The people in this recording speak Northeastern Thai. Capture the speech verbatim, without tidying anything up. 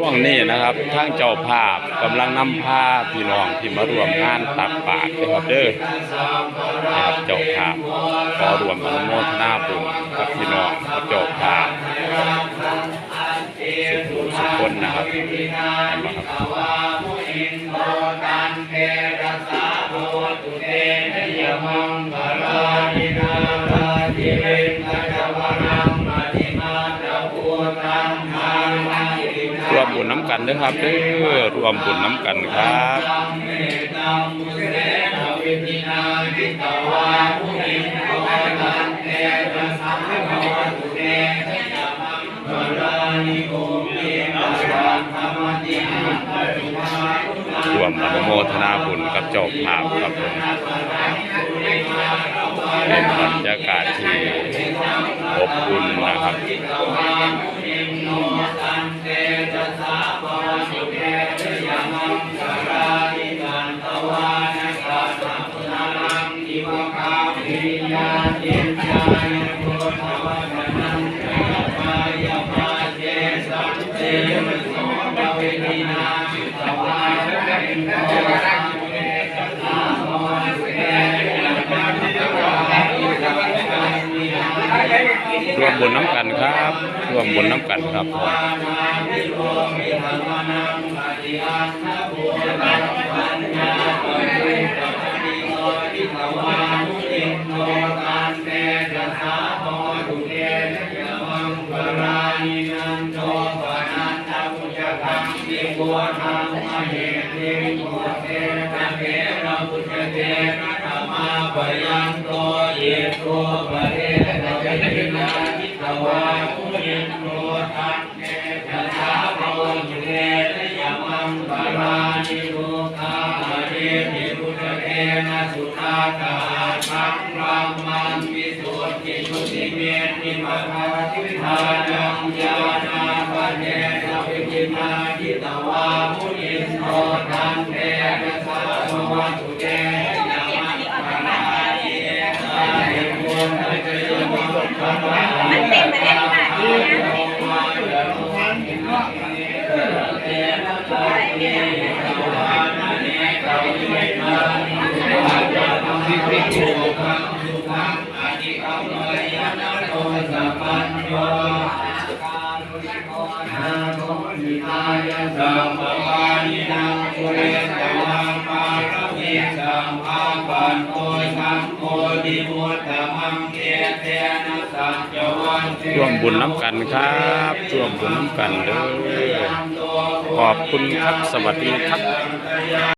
ช่วงนี้นะครับ ทางเจ้าภาพกำลังนำพาพี่น้องที่มาร่วมงานตักบาตรนะครับเด้อ นะครับ เจ้าภาพขอร่วมอนุโมทนาบุญกับพี่น้องกับเจ้าภาพสุขสุขคนนะครับ เห็นบ่ครับ ร่วมบุญน้ำกันเด้อครับเด้อ ร่วมบุญน้ำกันครับ ร่วมอนุโมทนาบุญกับเจ้าภาพครับผม เป็นบรรยากาศที่อบอุ่นนะครับ ร่วมบุญน้ำกันครับ ร่วมบุญน้ำกันครับผม ร่วมบุญน้ำกันครับ ร่วมบุญน้ำกันเด้อ ขอบคุณครับ สวัสดีครับ